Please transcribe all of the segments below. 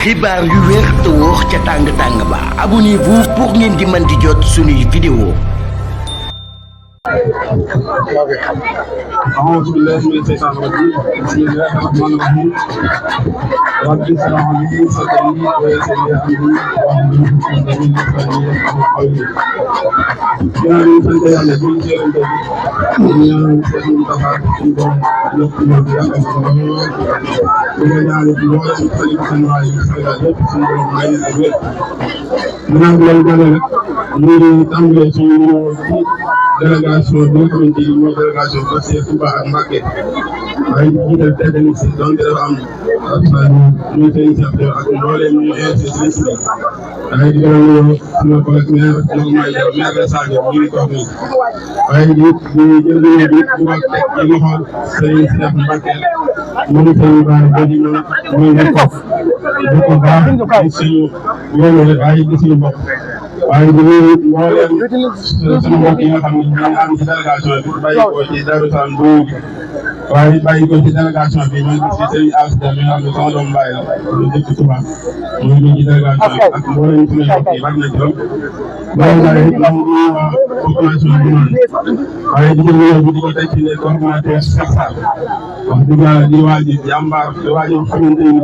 xibaar yu wér te wóor ca tàng ba abonnez-vous pour ngeen di mën di jot suñuy vidéo. أعوذ بالله من الشيطان الرجيم بسم الله الرحمن الرحيم رب اشرح لي صدري ويسر لي أمري واحلل عقدة من لساني يفقهوا قولي yaa ngi sant yàlla di leen jërëm di ñaanal seen taxaw ci borom yokk ñu di yàggal ko lool di nga ñaanal ci lool ci xalifa général yi Sénégal yëpp suñu borom may leen ak wér dinaa ko leen gane rek ñu ngi tàmbalee suñu ñëw ci délégation bi nga xamante ni mooy délégation Bassirou Touba ak Mbacké waaye ñu jiital tête de liste donc dafa am ñu seen chef ak mbooleem ñu invité ci liste bi waaye di gërëm sama collègue maire maire de Sadio ñu ngi toog nii waaye di jël bi di ko teg ci loxo Serigne Cheikh Mbacké mu ngi seen baay ba di ñëw muy ngeen ko di ko baax di suñu yoonu waaye di suñu bopp waaye di nuyu mbooleem suñu mbokk yi nga xam ne ñu am ci délégation bi bàyyi ko ci Darou Salaam bu waaye bàyyi ko ci délégation bi ñu ngi ci Serigne Asda mi nga xam ne sama doomu baay la ñu dëkk Touba ñu ngi ci délégation bi ak mbooleem suñu mbokk yi bari na juróom loolu daal it ñu ngi population bi noonu waaye di jël bi di ko teg ci les coordonnateurs Cheikh Sall wax dëgg yàlla di waaj jàmbaar di waaj xamante ni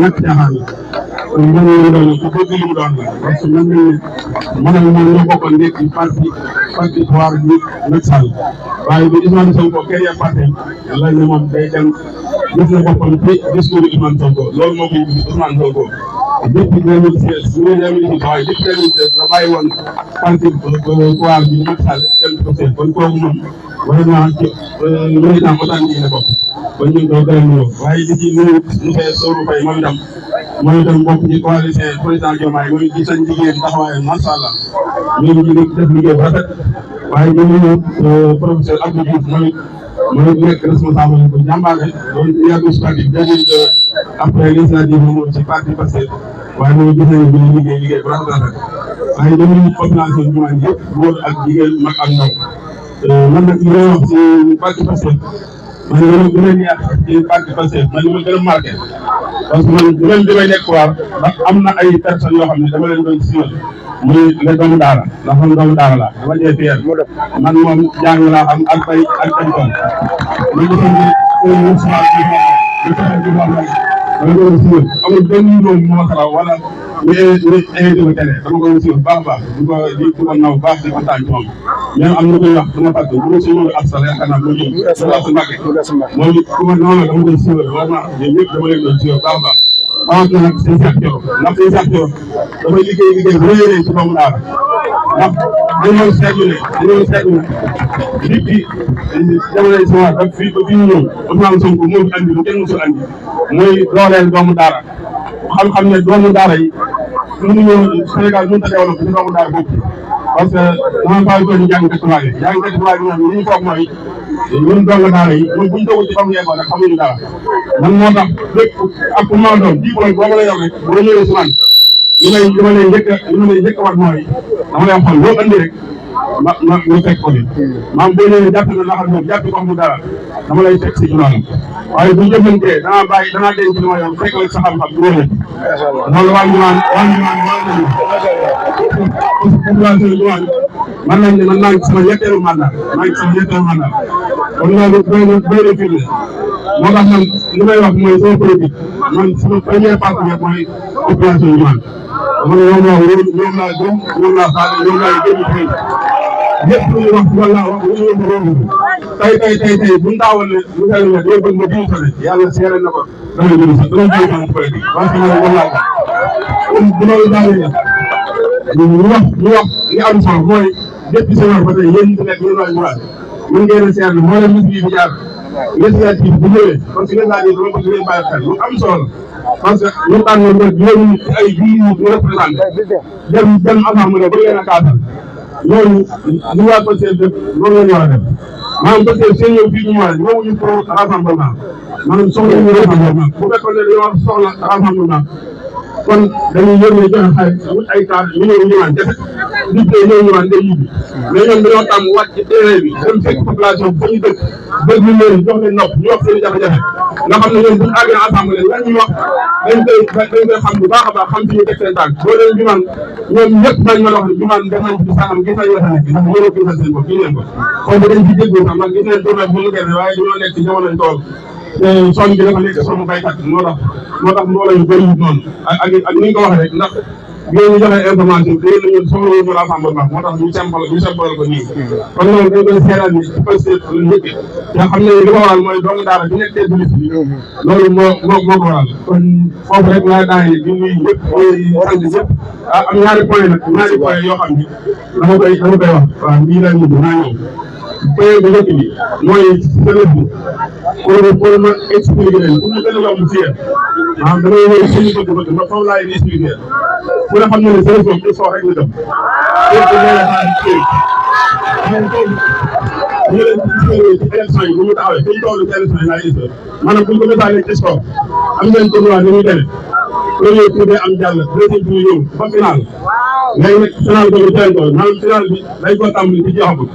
ñàkk caaxaan la kon mën nañu doon ku bëgg li mu doon la parce que mën nañu mën nañu moom ñoo bokkoon nekk ci parti pouvoir bi Macky Sall waaye bi Ousmane Sonko créé parti la ne moom day dem gis na boppam ci discours Ousmane Sonko loolu moo koy Ousmane Sonko depuis 2016 bu ñu demee waaye depuis 2016 la bàyyi woon parti pouvoir bi Macky Sall dem ci côté kon kooku moom vraiment ci militant authentique la bokk kon ñu ngi koy gërëm waaye di ci nuyu monsieur Sow Faye moom itam bokk ci coalition président Diomaye mooy di sañ jigéen taxawaayam macha allah ñu ngi def liggéey bu rafet waaye ñu ngi professeur Abdou Diouf mooy nekk responsable bu jàmbaare doon yàgg si parti bi après législative moom ci parti passé waaye ñu gis nañu ñu liggéey bu rafet waaye dañuy population bi ñu yëpp góor ak jigéen mag ak ndaw man nag li may wax ci parti passé man li ma gën a ñaax ci parti passé man li ma gën a marqué parce que man même bi may nekk waar ndax am na ay personnes yoo xam ne dama leen doon siiwal muy les doomu daara ndax man doomu daara la dama jël fier man moom jàng laa xam ak bay ak bañ tool man dafa dama doon siiwal amul benn doom moo xalaat wala ñu invité ma télé dama ko doon siiwal baax a baax di ko naw baax di kontaan ci moom même am na koy wax dama fàtte bu ma si mënul ak sax yaakaar naa moo jëm moom it ku ma noonu dama koy siiwal vraiment ñoom ñëpp dama leen doon siiwal baax a baax xamante nag seen sax coro ndax seen sax coro dafay liggéey bu rëy ci doomu daara ndax dañoo seetlu ne nit ki jamonoy sama ak fii ba fi ñu ñëw Ousmane Sonko moo fi andi lu kenn musul andi mooy dooleel doomu daara xam-xam ne doomu daara yi mënuñoo Sénégal mënut a développé ci doomu daara boobu parce que dama fay ko ñu jàngkat tubaab yi moom li ñu foog mooy ñun doomu daara yi ñun buñ dogu ci fa mu yeggoon rek xamuñu dara man moo tax lépp ak pour ma doon diplôme boo ma la yor rek boo ñëwee si man li ma lay njëkk a wax mooy dama lay xool boo andi rek ma fekk ko ni maam boo ñëwee jàpp na laxal moom jàpp ko mu dara dama lay fekk si juróom waaye bu jëfantee danaa denc li ma yor fekk la sa xam-xam bu wóor loolu man nañ ne man maa ngi sama ñetteelu mandat kon loolu doy na firnde moo tax man li may wax mooy sama politique man sama première partenaire mooy population bi man dama ne ñoom laa gëm ñoom laa faale ñoom laa gëm xëy lépp lu ñu wax wala wax lu ñu yóbbu tey bu ñu taawoon ne lu koy wax day bëgg ma jiw sone yàlla seere na ko dama jël sax dama jiw sama politique parce que man laa ko bu loolu daanee ñu wax li am solo mooy depuis semaine ba tey yéen ñi fi nekk yéen waa Mourad mën ngeen a seetlu moo leen nit yi fi jaar législative bu ñëwee parce que législative dama bëgg leen bàyyi xel lu am solo parce que ñu tànn nga juróomi nit ay junni nit ñu représenté dem assemblée ba leen a kaasal loolu li waa Pastef def loolu la ñu war a def maanaam Pastef seen ñëw fii ñu war a ñëwuñu pour rassemblement maanaam soxla ñu rassemblement bu fekkoon ne dañoo soxla rassemblement kon dañuy yónnee joxe xaalis wut ay kaar ñu ñëw ñëwaan jafe nit ñi ñëw ñëwaan day yibbi mais ñoom dañoo tàmm wàcc ci terrain bi dem fekk population bi fa ñu dëkk déglu leen jox leen nopp ñu wax seen jafe-jafe nga xam ne ñoom bu ñu àggee assemblée lan ñu wax dañ koy xam bu baax a baax xam fi ñu teg seen tànk boo leen jumaan ñoom ñëpp nañ ma la wax ne jumaan def nañ ci sàngam gis nañ la fa nekk ndax mënoo gisal seen bopp gis nañ ko kon dañ ci déglu sax man gis nañ tournée bu mu gerte waaye dañoo nekk ci jamonoy tool te sonn bi dafa nekk sonn baykat moo tax mbooloo yu bëri noonu ak ni nga ko waxee rek ndax yooyu ñu joxe information bi yéen ñun soxla wuñu rassemblement moo tax ñu sempal ko nii kon loolu dañ koy seetaan ni ci Pastef lu njëkk nga xam ne li ko waral mooy doomu daara bi nekk tête de liste bi loolu moo ko waral kon foofu rek laa daanee di nuyu ñëpp sant ñëpp am ñaari point yoo xam ni dama koy wax waaw lii laa mujj naa ñëw point bu njëkk bi mooy sëlëf bi pour ma expliquer leen pour mu gën a yomb ci yéen maanaam damay wéy suñu bëgg-bëgg ma foofu laay expliquer ku ne xam ne ne sëlëf moom il faut rek ñu dem ñu leen ci élection yi bu ñu taxawee fi ñu toll ci élection yi laa gis maanaam bu ñu ko misaalee ci sport am ngeen tournoi ni muy demee premier tour day am jàll deuxième tour ñëw ba final léegi nag final ko ñu teel ko maanaam final bi day ko tàmbali ci jeexagul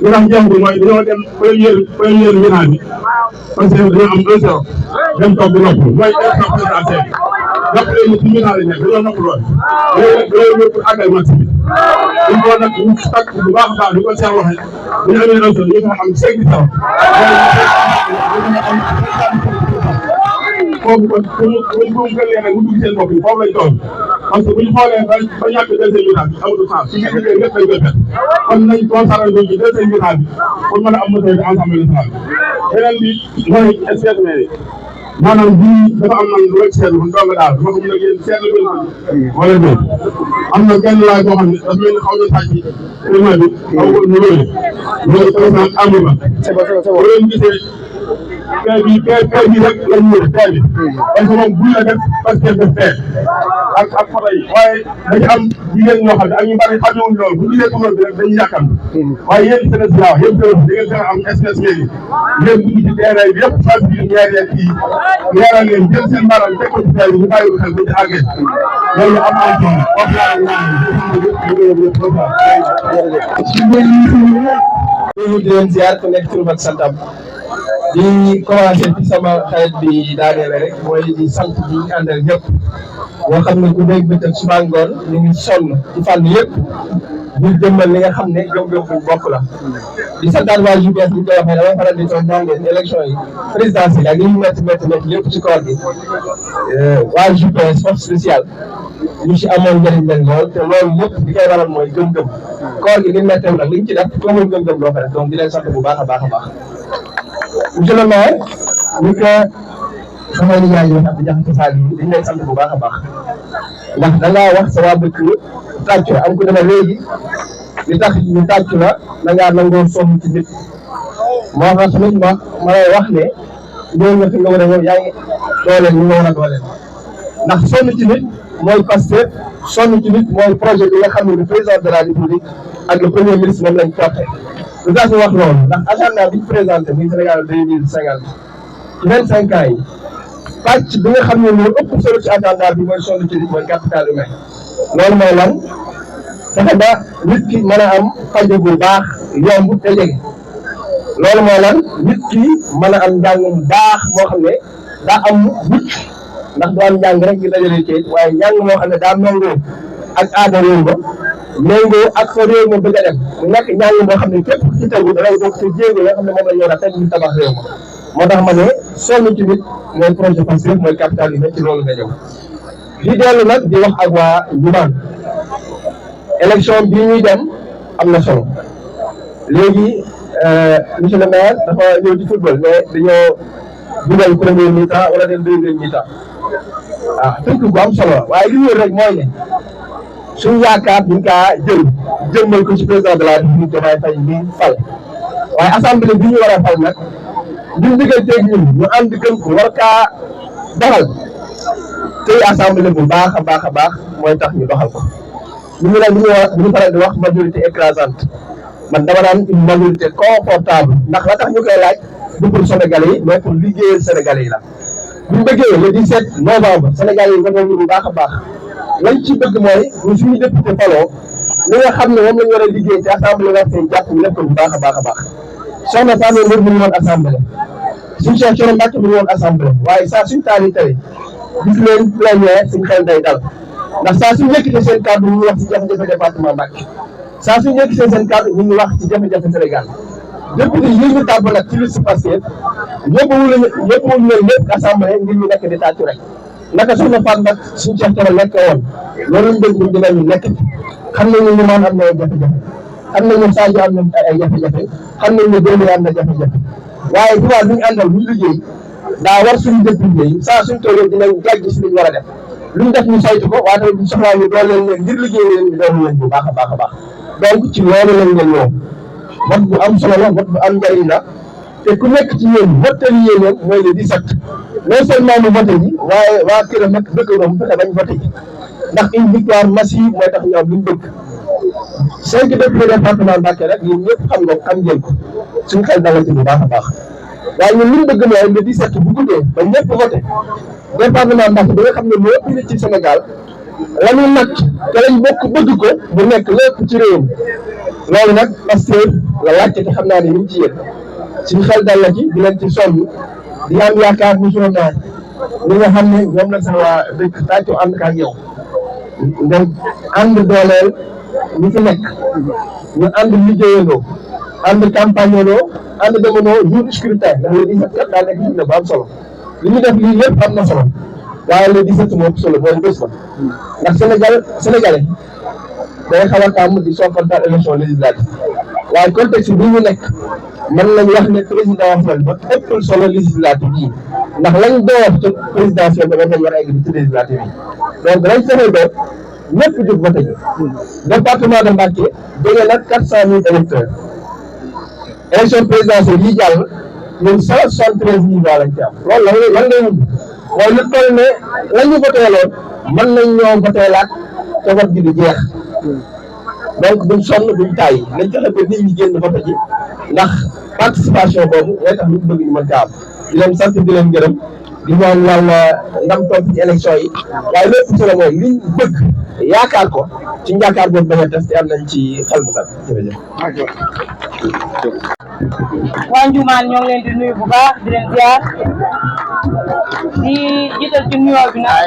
li tax jeexagul mooy dañoo dem première final bi parce que dañoo am 1-0 dem toog di noppal mooy élection présidentielle jàppale ni ci final yi nekk dañoo noppal lool léegi nag pour àggal match bi il faut nag ñu takk bu baax a baax di ko seex waxee bu ñu amee un seul ñu fa am 5 foofu kon pour mu gën leen nag mu dugg seen bopp yi foofu lañ toll parce que bu ñu xoolee ba ñàkk deuxième mi-temps bi amatul sens su ñu liggéey lépp lañ koy fekk kon nañ concentré ci deuxième mi-temps bi pour mën a am majorité Assemblée nationale beneen bi mooy SDE maanaam bii dafa am man lu wëcc seetlu bu doog a daal dama ko mën a génn seetlu bi wala déet am na kenn laaj boo xam ne dafa mel ni xaw na sàcc climat bi xaw ko ñu loolu loolu président Amadou Ba boo leen gisee père bi rek lañ ñëw père bi parce que moom buñ la def parce que def père ak photo yi waaye dañu am jigéen ñoo xam ne ak ñu bari xamewuñ loolu bu gisee couleur bi rek dañuy yàkkam waaye yéen jeunesse bi laa wax yéen jeunesse da ngeen fexe am espèce mairie ngeen dugg ci terrain bi yëpp phase bi ñaari yeeg kii leeral leen jël seen baaraam teg ko ci terrain bi ñu bàyyi ko xel ba ci àggee loolu am am solo wax laa ñu di leen ziar ku nekk turam ak santam di commencé ci sama xarit bi daaneele rek mooy di sant bi ñu àndal ñëpp ñoo xam ne bu dee bëccëg suba ngoon ñu ngi sonn ci fànn yëpp ñu jëmmal li nga xam ne gëm-gëm bu bokk la di santaat waa UPS bi ñu koy waxee damay faral di toog ñaan leen élection yi présidentielle ak li ñu métti lépp ci koor gi waa UPS force spéciale ñu ci amoon njëriñ leen lool te loolu yëpp di koy waral mooy gëm-gëm koor gi ni métteem nag li ñu ci def ku amul gëm-gëm doo ko def donc di leen sant bu baax a baax a baax monsieur le maire ni ko sama nijaay yi ak jaxate saal yi dañ lay sant bu baax a baax ndax da ngaa wax sa waa dëkk tàcc la am ko dama léegi li tax ñu tàcc la da ngaa nangoo sonn ci nit moo tax tamit ma lay wax ne ñëw nga fi nga war a ñëw yaa ngi dooleel ñu nga war a dooleel ndax sonn ci nit mooy Pastef sonn ci nit mooy projet bi nga xam ne le président de la République ak le premier ministre moom lañ porté lu tax ñu wax loolu ndax agenda bi ñu présenté muy Sénégal 2050 ci 25 ans yi pàcc bi nga xam ne moo ëpp solo ci agenda bi mooy sonn ci nit mooy capital humain loolu mooy lan fexe ba nit ki mën a am faju bu baax yomb te jege loolu mooy lan nit ki mën a am njàng bu baax moo xam ne daa am mucc ndax du am njàng rek ñu dajale ci waaye njàng moo xam ne daa méngoo ak aada réew ba méngoo ak fa réew ma bëgg a dem mu nekk njàng moo xam ne képp ci tegu dafay bokk ci jéego yoo xam ne moom la ñu war a teg ñu tabax réew ma moo tax ma ne sonn ci nit mooy projet Pastef mooy capital humain ci loolu nga ñëw di dellu nag di wax ak waa Ndioumane élection bii ñuy dem am na solo léegi monsieur le maire dafa ñëw ci football mais dañoo dugal premier mi-temps wala dem deuxième mi-temps ah tënk bu am solo waaye li wér rek mooy ne suñu yaakaar duñ kaa jëmmal ko ci président de la République Diomaye Faye bi fal waaye assemblée bi ñu war a fal nag ñun digganteeg ñun ñu ànd gën ko war kaa doxal tey assemblée bu baax a baax mooy tax ñu doxal ko ñu ngi nag ñu faral di wax majorité écrasante man dama naan une majorité confortable ndax la tax ñu koy laaj du pour Sénégalais yi mais pour liggéeyal Sénégalais yi la bu ñu bëggee le 17 novembre Sénégalais yi voté ñu bu baax a baax lañ ci bëgg mooy ñu suñu député faloo li nga xam ne moom la ñu war a liggéey ci assemblée war see jàpp ñu def ko bu baax a baax soxna Sane Ndour mu ngi woon assemblée suñu Cheikh Thioro Mbacké mu ngi woon assemblée waaye saa suñu taali tey gis leen plénière suñu xel day dal ndax saa suñu yëkkatee seen kàddu ñu ngi wax ci jafe-jafe département Mbacké saa suñu yëkkatee seen kàddu ñu ngi wax ci jafe-jafe Sénégal depuis yi ñu tàbb nag ci liste Pastef yóbbuwul leen lépp assemblée ngir ñu nekk di tàccu rek naka soxna Fatou Mbacké suñu Cheikh Thioro nekk woon loolu lañ bëgg ñu dinañu nekk xam nañu ñu maan am na ay jafe-jafe xam nañu Sadio am na ay jafe-jafe xam nañu Dóomi am na jafe-jafe waaye bu baax lu ñu àndal bu ñu liggéey daa war suñu dëkk liggéey saa suñu tool dinañ gàjj si li ñu war a def lu ñu def ñu saytu ko waaye tamit bu soxlaa ñu dooleel leen ngir liggéey leen ñu doon leen bu baax a baax a baax donc ci loolu lañ leen ñëw vote bu am solo la vote bu am njëriñ la te ku nekk ci yéen vote li yéen mooy le 17 non seulement mu voté ji waaye waa këram nag dëkk moom fexe bañ voté ji ndax une victoire massive mooy tax ñu am lu ñu bëgg 5 députés département Mbacké rek ñun ñëpp xam ngeen ko suñu xel dala ci bu baax a baax waaye ñun li ñu bëgg mooy le 17 bu guddee ba ñëpp voté département Mbacké bi nga xam ne moo ëpp nit ci Sénégal la ñu natt te lañ bokk bëgg ko bu nekk lépp ci réew mi loolu nag Pastef la laajte te xam naa ne ñu ngi ci yéen suñu xel dal la ci di leen ci sonn di am yaakaar monsieur le maire ñi nga xam ne ñoom la sa waa dëkk tàccu ànd ak yow nga ànd dooleel ñi fi nekk ñu ànd liggéeyandoo ànd campagnandoo ànd demandoo jour scrutin ndax le 17 kat daa nekk journée bu am solo li ñu def lii lépp am na solo waaye le 17 moo ëpp solo mooy bés ba ndax Sénégalais day xaw a tàmm di soofantal élection législative waaye contexte bi ñu nekk mën nañu wax ne président wax ba ëppal solo législative yi ndax lañ door ca présidentielle ba dañ war a egg ci législative yi donc lañ fexe ba ñëpp jóg voté ji département de Mbacké jóge nag 400 000 électeurs élection présidentielle yi jàll ñun 173 000 voix lañ ci am loolu lan lay wund mooy lu toll ne la ñu voté loon mën nañ ñoo voté laat te vote gi du jeex donc duñ sonn duñ tàyyi nañ fexe ba nit ñi génn voté ji ndax participation boobu mooy tax lu bëgg ñu mën kaa am di leen sant di leen gërëm di ñaan yàlla ndam topp ci élection yi waaye lépp ci la mooy liñ bëgg yaakaar ko ci yaakaar boobu bañ a des te am nañ ci xel mu dal jërëjëf. waa Ndioumane ñoo ngi leen di nuyu bu baax di leen ziar di jiital ci nuyoo bi nag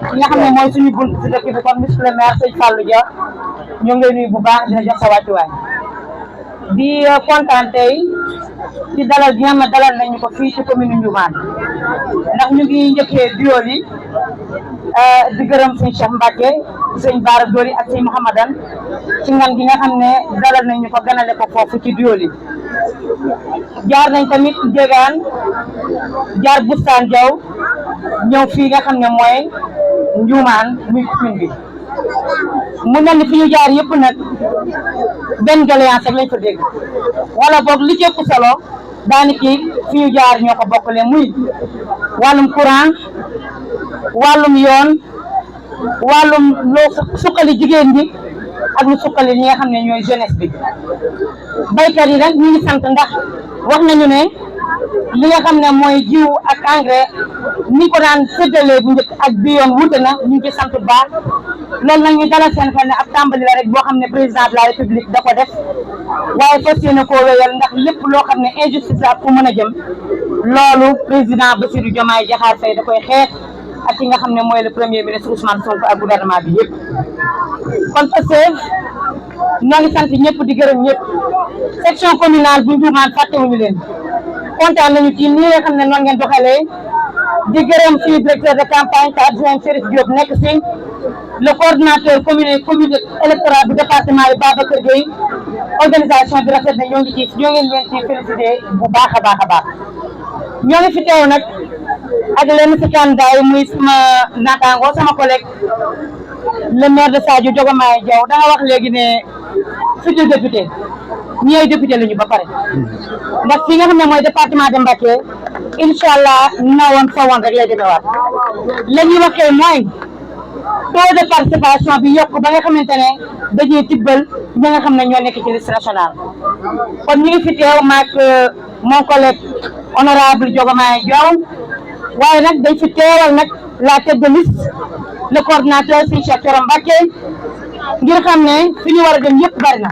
ki nga xam ne mooy suñu bunt si dëkk bi kon monsieur le maire sëñ Fallou Dia ñoo ngi lay nuyu bu baax dina jox sa wàccuwaay di kontaan tey ci dalal bi nga xam ne dalal nañu ko fii ci commune Ndioumane ndax ñu ngi njëkkee duyool yi di gërëm sëñ Cheikh Mbacké sëñ Bara Doli ak sëñ Mouhamadan ci ngan gi nga xam ne dalal nañu ko ganale ko foofu ci duyool yi jaar nañ tamit Jégaan jaar Bustaan Jaw ñëw fii nga xam ne mooy Ndioumane muy commune bi mu mel ni fi ñu jaar yëpp nag benn doléance rek lañ fa dégg wala boog li ci ëpp solo daanaka fi ñu jaar ñoo ko bokkale muy wàllum courant wàllum yoon wàllum loo suqali jigéen bi ak lu suqali ñi nga xam ne ñooy jeunesse bi baykat yi nag ñu ngi sant ndax wax nañu ne li nga xam ne mooy jiw ak engrais ni ko daan séddalee bu njëkk ak bi yoon wute na ñu ngi ci sant bu baax loolu nag ñu dalal seen xel ne ab tàmbali la rek boo xam ne président de la république da ko def waaye fas yéene koo wéyal ndax lépp loo xam ne injustice la fu mën a jëm loolu président Bassirou Diomaye Diakhar Faye da koy xeex ak ki nga xam ne mooy le premier ministre Ousmane Sonko ak gouvernement bi yëpp kon Pastef ñoo ngi sant ñëpp di gërëm ñëpp section communale bu Ndioumane fàttewuñu leen kontaan nañu ci nii nga xam ne noonu ngeen doxalee di gërëm suñu directeur de campagne te adjoint Chérif Diop nekk si le coordinateur communal électoral bu département bi Babacar Gueye organisation bi rafet na ñoo ngi leen ci félicité bu baax a baax a baax ñoo ngi fi teew nag ak lenn si candidat yi muy sama naataango sama collègue le maire de Sadio Diomaye Diaw da nga wax léegi ne futur député ñi ay député lañu ba pare ndax fi nga xam ne mooy département de Mbacké incha allah nawoon fa woon rek lay demewaat la ñuy waxee mooy taux de participation bi yokk ba nga xamante ne dañuy tibbal ñi nga xam ne ñoo nekk ci liste nationale kon ñu ngi fi teew maak mon collègue honorable Diomaye Diaw waaye nag dañ fi teewal nag la tête de liste le coordinateur si Cheikh Thioro Mbacké ngir xam ne fi ñu war a dem yëpp bari na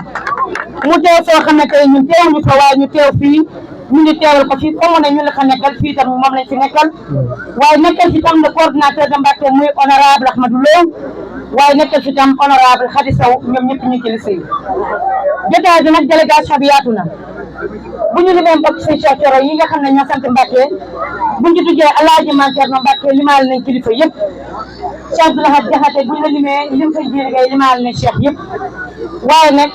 mu teew foo xam ne tey ñun teewuñu fa waaye ñu teew fii ñu ngi teewal ko fi foo mu ne ñu la fa nekkal fii tam moom lañ fi nekkal waaye nekkal fi tam le coordinateur de Mbacké muy honorable Ahmadou Lo waaye nekkal fi tam honorable Khady Sow ñoom ñëpp ñu ci lycée jotaay bi nag délégation bi yaatu na bu ñu limee mbokk seen Cheikh Thioro yi nga xam ne ñoo sant Mbacké buñ ci tuddee Alaaji Maam Cerno Mbacké limaal nañ kilifa yëpp Cheikh Abdoulaye Diakhaté buñ la limee lim fa jiir ngay limaal nañ Cheikh yëpp waaye nag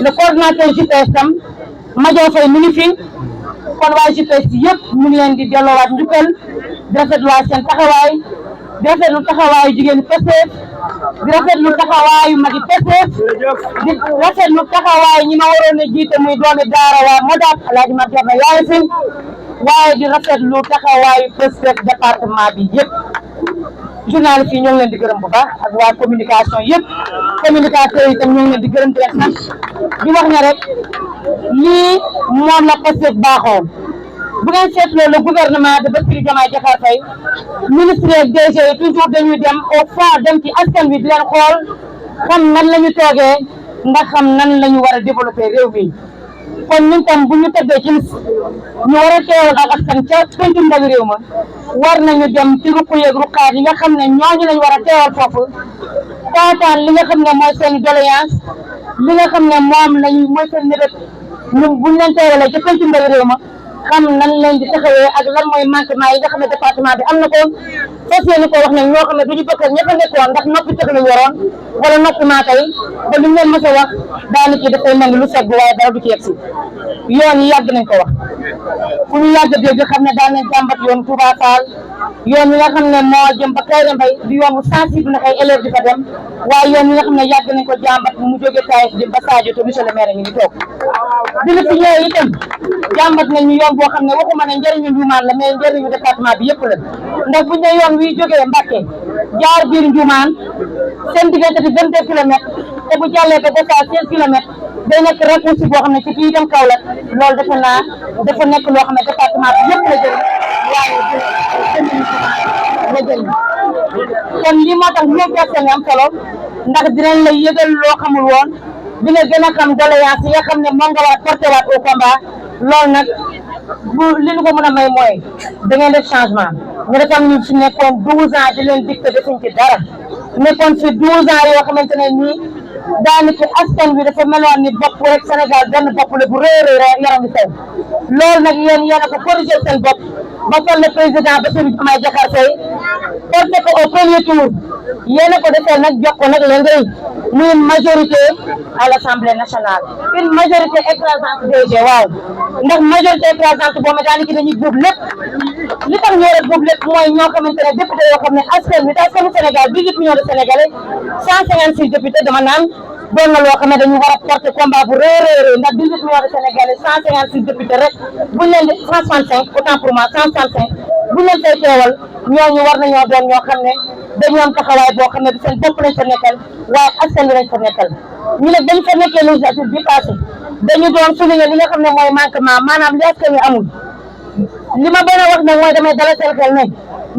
le coordinateur JPS tam Madiaw Faye mi ngi fi kon waa JPS yëpp ñu ngi leen di delloowaat njukkal di rafetluwaat seen taxawaay di rafetlu taxawaayu jigéenu Pastef di rafetlu taxawaayu magi Pastef di rafetlu taxawaayu ñi ma waroon a jiite muy doomi daara waa Modap Alaaji Maam Cerno yaay fi waaye di rafetlu taxawaayu Pastef département bi yëpp journaliste yi ñoo ngi leen di gërëm bu baax ak waa communication yëpp communicateurs yi tam ñoo ngi leen di gërëm di leen sant di wax ne rek lii moom la Pastef baaxoo bu ngeen seetloo le gouvernement de Bassirou Diomaye Diakhar Faye ministre ak DG yi toujours dañuy dem au fond dem ci askan wi di leen xool xam nan la ñu toogee ndax xam nan la ñu war a développer réew mi kon ñun tam bu ñu tëddee ci liste ñu war a teewal ak askan ca pencum ndawi réew ma war nañu dem ci ruq yeeg ruqaat yi nga xam ne ñooñu lañ war a teewal foofu taataan li nga xam ne mooy seen doléance li nga xam ne moom lañu mooy seen mébét ñun buñ leen teewalee ca pencum ndawi réew ma xam nan leen di taxawee ak lan mooy manquement yi nga xam ne département bi am na ko fas yéene ko wax ne ñoo xam ne duñu bëgg ña fa nekkoon ndax noppi tëg lañ yoroon wala noppi maa tey ba luñ leen mës a wax daanu ci dafay mel ni lu segg waaye dara du ci yegg si yoon yi yàgg nañ ko wax fu ñu yàgg dégg xam ne daan nañ jàmbat yoon Touba Fall yoon yi nga xam ne moo jëm ba Kayre Mbay di yoon bu sensible na ay élèves di fa dem waaye yoon yi nga xam ne yàgg nañ ko jàmbat mu jóge Taïf jëm ba Sadio te monsieur le maire ngi ni toog dina fi ñëwee itam jàmbat nañu yoon boo xam ne waxuma ne njëriñu Njuumaan la mais njëriñu département bi yëpp la ndax buñ ne yoon wi jógee Mbacké jaar biir Njuumaan seen diggante di 22 kilomètres te bu jàllee ba Gossas 16 kilomètres day nekk raccourci boo xam ne ci fii dem Kaolack loolu defe naa dafa nekk loo xam ne département bi yëpp la jëriñ waaye la jëriñ kon lii moo tax ñoom personne yi am solo ndax dinañ la yëgal loo xamul woon dina gën a xam doléance yi nga xam ne moom nga war a porté waat au combat loolu nag bu li ñu ko mën a may mooy da ngeen def changement ñu defam ñu fi nekkoon 12 ans di leen dicté defuñ ci dara nekkoon fi 12 ans yoo xamante ne nii daanaka askan bi dafa meloon ni bopp rek Sénégal benn bopp la bu réeréer yaram bi sew loolu nag yéen yéen a ko corrigé seen bopp ba fal le président Bassirou Diomaye Diakhar Faye porté ko au premier tour yéen a ko defee nag jox ko nag leen ngay muy une majorité à l'Assemblée nationale une majorité écrasante DG waaw ndax majorité écrasante boobu daanaka dañuy buub lépp li tax ñu war a buub lépp mooy ñoo xamante ne député yoo xam ne askan bi askanu Sénégal 18 millions de Sénégalais 156 députés dama naan doon na loo xam ne dañu war a porter combat bu réeréer ndax 18 millions de Sénégalais 156 députés rek buñ leen di 165 autant pour moi 165 buñ leen fay teewal ñooñu war nañoo doon ñoo xam ne dañu am taxawaay boo xam ne seen bopp lañ fa nekkal waaye askan bi lañ fa nekkal ñu ne dañ fa nekkee législature bi passé dañu doon souligner li nga xam ne mooy manquement maanaam li askan wi amul li ma bëgg a wax nag mooy damay dalal seen xel ne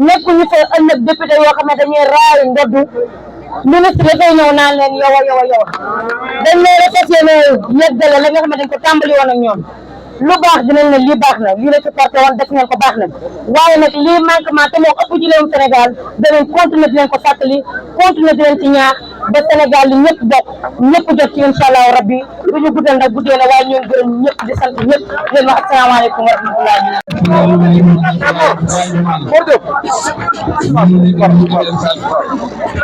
nekkuñu fa ëllëg député yoo xam ne dañuy raay ndoddu ministre dafay ñëw naan leen yow dañ leen refasé ne yeggale la nga xam ne dañ ko tàmbali woon ak ñoom lu baax dinañ ne lii baax na lii la ci porté woon def ngeen ko baax na waaye nag lii manquement te moo ëpp ci réewum Sénégal danañ continuer di leen ko fàttali continuer di leen ci ñaax ba Sénégal li ñëpp bokk ñëpp jot ci incha allahu rabbi du ñu guddal nag guddee na waaye ñoom gërëm ñëpp di sant ñëpp leen wax asalaamaaleykum wa rahmatullahi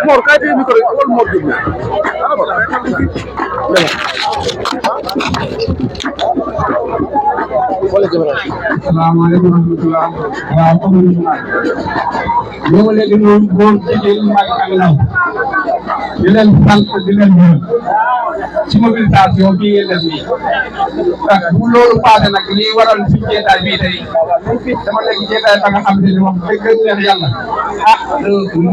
Mor kay tey micro wol Mor déglu asalaamaaleykum wa rahmatullah waaw comme ni ñu ngi leen di nuyu góor jigéen mag ak ndaw di leen sant di leen gërëm ci mobilisation bii ngeen def nii bu loolu passé nag li waral suñu jeetaay bii tey dama nekk jeetaay ba nga xam ne wax dëgg neex yàlla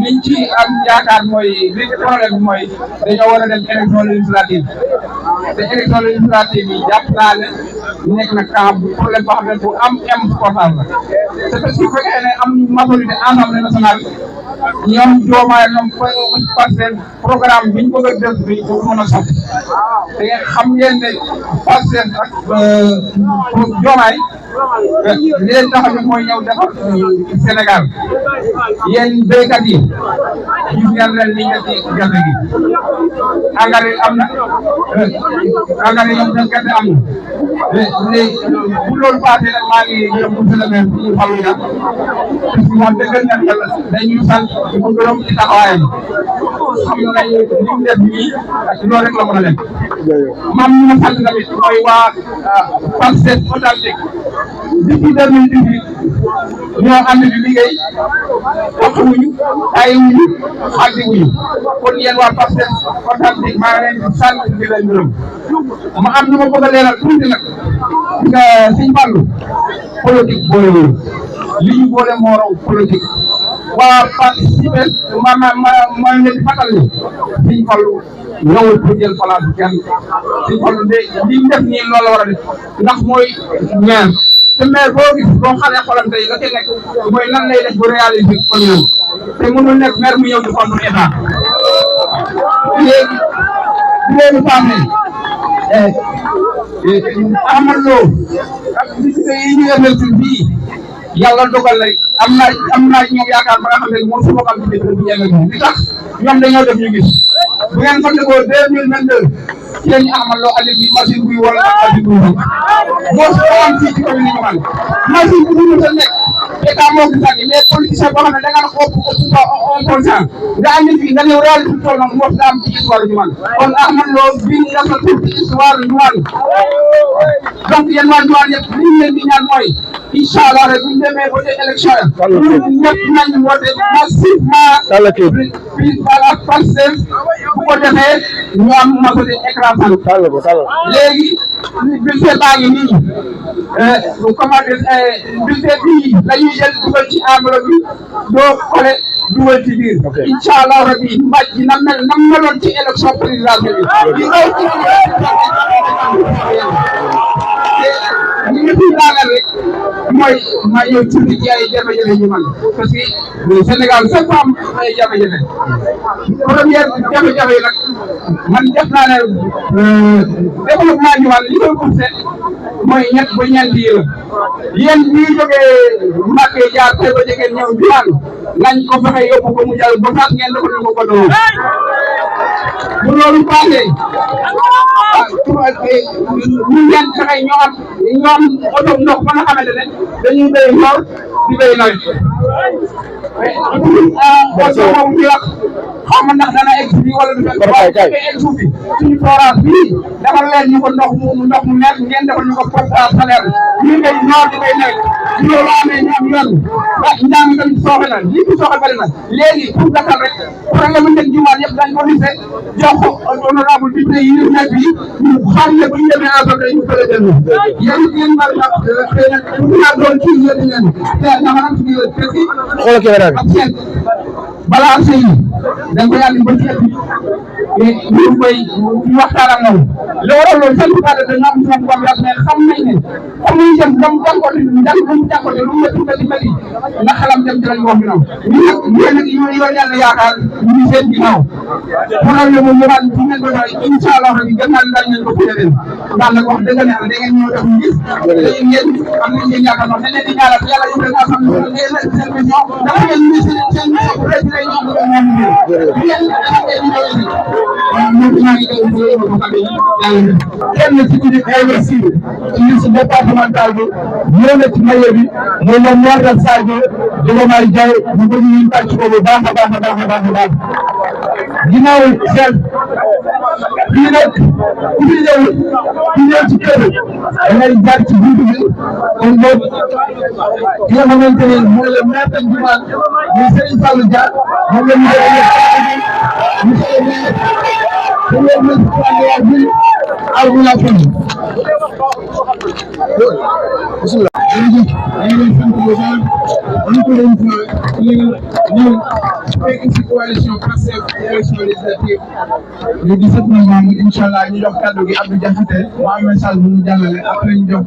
liñ ci am yaakaar mooy li problème bi mooy dañoo war a dem élection législative te élection législative yi jàpp naa ne nekk nag camp bu problème boo xam ne bu am important la te parce que bu fekkee ne am majorité Assemblée nationale ñoom Diomaye ñoom Pastef programme bi ñu bëgg a def bi du mën a sotti te xam ngeen ne Pastef ak Diomaye li leen tax a mooy ñëw defar Sénégal yéen béykat yi gis ngeen leen li nga ci gerte gi engrais am na engrais ñoom seen gerte am na léegi bu loolu passé nag maa ngi gërëm monsieur le maire bi Fallou Dia parce que moom dëgg na yàlla dañuy sant di ko gërëm ci taxawaayam xam nañ li mu def nii loolu rek la mën a def maam ñu ma sant tamit mooy waa Pastef authentique depuis 2018 ñoo ànd di liggéey waxuñu bàyyiwuñu xàddiwuñu kon yéen waa Pastef authentique maa ngi leen di sant di leen gërëm ma am lu ma bëgg a leeral tuuti nag nga Sëñ Fallu politique boolewul li ñu boole moo raw politique waa participer ma leen di fàttali ni Sëñ Fallu ñëwul pour jël place bi kenn Sëñ Fallu de li ñu def nii loolu la war a def ndax mooy maire te maire boo gis boo xalee xolam tey la ca nekk mooy lan lay def bu réaliser kon ñëw te mënul nekk maire mu ñëw di contre état léegi passé Amadou Lo ak député yi ñu investir fii yàlla dogal na am naa ñoom yaakaar ba nga xam ne moom su ma xam ci député bi ñenn li tax ñoom dañoo def ñu gis bu ngeen fa déggoo 2022 ci la ñu Amadou Lo andi bi machine buy wala ak machine buy wala moo su ko am fii ci commune yi man machine bu ñu sa nekk état moo ko sànni mais politicien boo xam ne da nga ko on conscient nga andi fii nga ñëw réalité bi toll noonu moo fi am ci histoire ñu man kon Amadou Lo bi nga fa ci histoire ñu man donc yéen waa Ndouane yëpp li ñu leen di ñaan mooy incha allah rek bu ñu demee voté élection yi ñëpp nañ voté massivement bi bala Pastef bu ko defee ñu am majorité écrasante léegi bulletin baa ngi nii comment dire bulletin bii la ñuy jël dugal ci enveloppe bi doo xole dugal ci biir incha allah rabi mbaj ji na meloon ci élection présidentielle bi li nga fi daaneel rek mooy ma ñëw tuuti ci ay jafe-jafe ñu man parce que Sénégal fépp am ay jafe-jafe première jafe-jafe yi nag man def naa ne développement ñu wàll li koy poussé mooy ñett ba ñeenti yi la yéen ñi jógee Mbacke jaar tey ba jege ñëw Ndouane nañ ko fexe yóbbu ko mu jàll ba sax ngeen defal ko ko doon bu loolu passé ñu ngeen fexe ñoom oto ndox ba nga xamante ne dañuy béy noor di béy nawet oto boobu ñu wax xaw ma ndax dana egg fii wala du egg suuf bi suñu forage bii defal leen ñu ko ndox mu nekk ngeen defal ñu ko portage salaire ñu béy noor di béy nawet loolu amee ñu am yoon njàng tamit sooxe na lii bi sooxe bari na léegi pour gàttal rek problème mu nekk jumaat yëpp dañ ko lissé jox ko honorable député yi ñu nekk yi ñu xam ne bu ñu demee assemblée ñu fële dellu yéen bari na xëy na bu ñu doon ci yéen leen te dama am ci ak seen balaa sëy dañ ko yàlla ba ci ñu koy ñu waxtaan ak moom li waral loolu seen bukkaate dañu am moom confiance mais xam nañ ne comme ñu jëm dam jànkoonte lu métti na xalam dem ci lañ wax ginnaaw ñu nag ñoo yor yàlla yaakaar ñu seen ginnaaw problème mu ñëwaat ci ngeen ko doy incha allah rabbi gën naa dañ leen ko puye leen ndax nag wax dëgg yàlla da ngeen ñëw def ñu gis ngeen am nañ ngeen yaakaar noonu dañ leen di ñaanal yàlla ñu leen asam ngeen seen mission dafa ngeen ni seen mission président ñoo ko ñoo kenn ci biir investir ci liste départementale bi ñëw na ci maye bi mooy le maire de Sadio Diomaye Diaye ñu bëgg ñu tàcc ko bu baax a baax a baax a baax a baax ginnaaw chef fii nag ku fi ñëw ci kër da ngay jaar ci buntu bi kon boog ki nga xamante ne mooy le maire de Ndouane muy Serigne Fallou Dia moom la ñu monsieur le maire premier ministre bi Abdoulaye Wade bismillah encore une fois ñëw fekk ci coalition Pastef élection législative le 17 novembre incha allah ñu jox kaddu gi Abdou Diakhaté mu am message bu ñu jàllale après ñu jox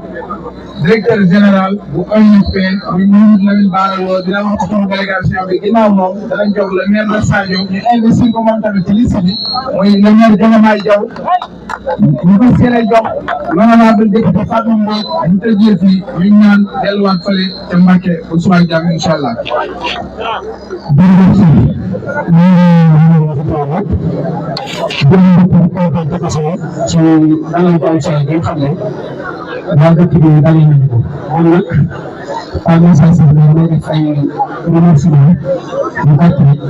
directeur général bu ONFP muy Mouhamadou Lamine Bara Lo dina wax ko sama délégation bi ginnaaw moom danañ jox le maire de Sadio ñu investir ko moom tamit ci liste bi mooy le maire Diomaye Diaw ñu ko seene jox l'honorable député Fatou Mbodj ñu tëjee fii ñu ñaan delluwaat fële ca Mbacké bu suba jàmm incha allah. waa dëkk bi dalee nañu ko moom nag par message bi may def ay remerciement yu gàtt rek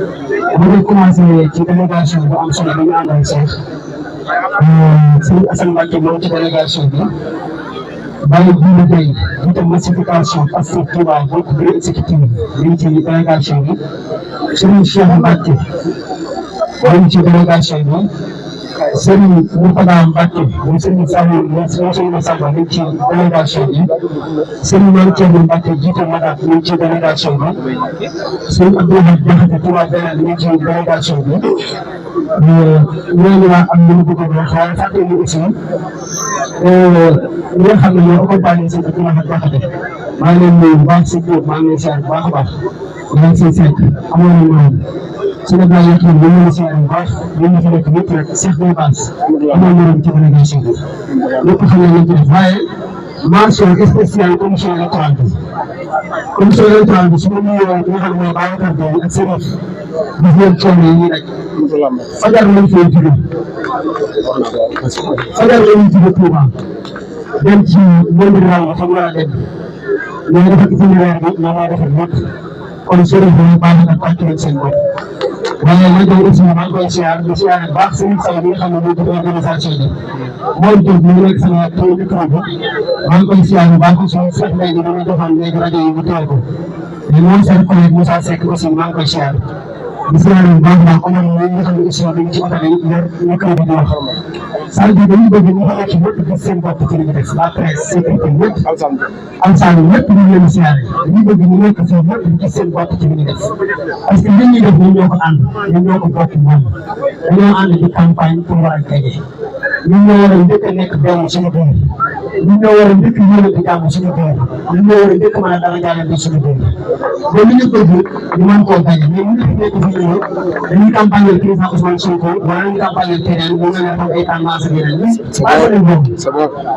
ma ngi commencé ci délégation bu am solo bi ñu àndal Cheikh Serigne Assane Mbacké moom ci délégation bi Baye Djili Gueye jiite massification Pastef Touba bokk bureau exécutif ñu ngi ci délégation bi Serigne Cheikh Mbacké ñu ngi ci délégation bi Serigne Mourtada Mbacké moom Serigne Saliou moom Serigne Massamba ñu ngi ci délégation bi Serigne Mame Thierno Mbacké jiite Madat ñu ngi ci délégation bi Serigne Abdoulaye Diakhaté Touba Belel ñu ngi ci délégation bi ñooñu waa am nañu bëgg a wax waaye fàtte ñu aussi ñi nga xam ne ñoo accompagné seen Abdoulaye Diakhaté maa ngi leen nuyu bu baax si Diop maa ngi leen siyaare bu baax a baax yaa ngi siy seet amoon nañu noonu suñu gars yi xam ne ñu ngi siyaare bu baax ñu ngi fi nekk ñëpp rek Cheikh Baye Bass amoon nañu ci délégation bi ñëpp xam nañu ci def waaye mention spéciale commission électorale bi commission électorale bi su ma nuyoo nga xam ne Babacar Gueye ak Serif gis ngeen coono yi ñuy rek fajar lañ fay jóge Touba dem ci monde raw xam nga dem ñoo defar itinéraire bi ñoo may defar lépp kon Serif bi baax na pàcc nañ seen bopp waaye ma jox aussi maa ngi koy siyaar di siyaar baax seen say bi nga xam ne moo def organisation bi mooy jóg ñu nekk sama taw micro bi maa ngi koy siyaar bu baax aussi Cheikh Mbaye bi dama joxoon léegi rajo yi mu teew ko mais moom seen collègue Moussa Seck aussi maa ngi koy siyaar di siyaar bu baax baax amoon na ñi nga xam ne aussi dañu ci oto bi yor micro bi di wax c'est-à-dire dañu bëgg ñu xamante ñëpp gis seen bopp ci li ñu def la presse sécurité ñëpp alsaan ñëpp ñu leen siyaare dañu bëgg ñu nekk fii ñëpp ñu gis seen bopp ci li ñu def parce que li ñuy def ñun ñoo ko ànd ñun ñoo ko bokk moom dañoo ànd di campagne pour war a gagner ñun ñoo war a njëkk a nekk benn suñu biir ñun ñoo war a njëkk a yéene di jàmm suñu biir ñun ñoo war a njëkk mën a dara jàllale suñu biir ba li ñu bëgg ñu mën koo gagner mais ñu nekk fii ñëw dañuy campagne président Ousmane Sonko wala ñu campagne keneen mu nga ne ay tendance ak yeneen ñun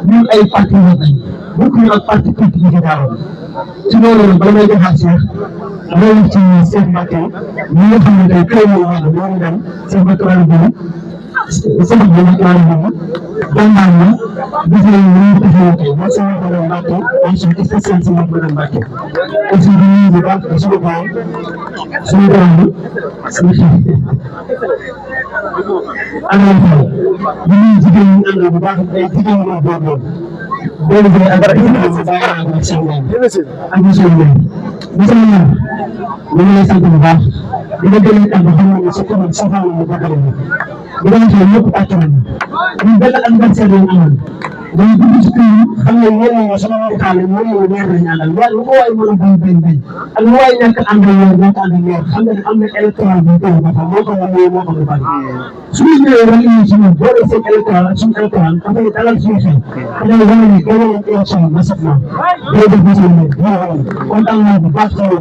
ñun ay patriote lañ bokk ñu ak parti politique yi daaroon ci loolu nag bala may joxaat Cheikh loolu ci Cheikh Mbacké ñi nga xam ne tey kër yi wàllu ñoo dem Cheikh Mbacké wàllu boobu Cheikh Mbacké wàllu boobu jàmbaar na gis nañ ñu taxawoo tey mooy sama borom Mbacké mention spéciale si moom borom Mbacké aussi di nuyu bu baax suñu borom suñu borom bi suñu xel amoon xel di nuyu jigéen ñi àndal bu baax ay jigéen ñi doon doon loolu mooy ak bàyyi naa ko ak Cheikh Mbaye ak monsieur Mbaye monsieur Mbaye ñu ngi lay sant bu baax di nga jëlee kàddu xam nga ne sa commune soxla na mu bëgg a dem di nga xam ñëpp tàcc nañu ñun benn adversaire lañ amoon dañu dugg ci kër yi xam ne ñenn ñi sama waxtaan yi ñoom ñoo ñaar lañ àndal waaye lu ko waay mën a bañ ak lu waay ñàkk ànd ak ñoom ñàkk ànd ak ñoom xam nga ne am na électoral bu tëw ba xam moo ko moom moo ko lu bari suñu ñëwee rek ñu ci ñun boo dee seen électoral ak suñu électoral dafay dalal suñu xel dañoo wane ni gën a leen élection ba set na day def ba seen kontaan naa bu baax ci yow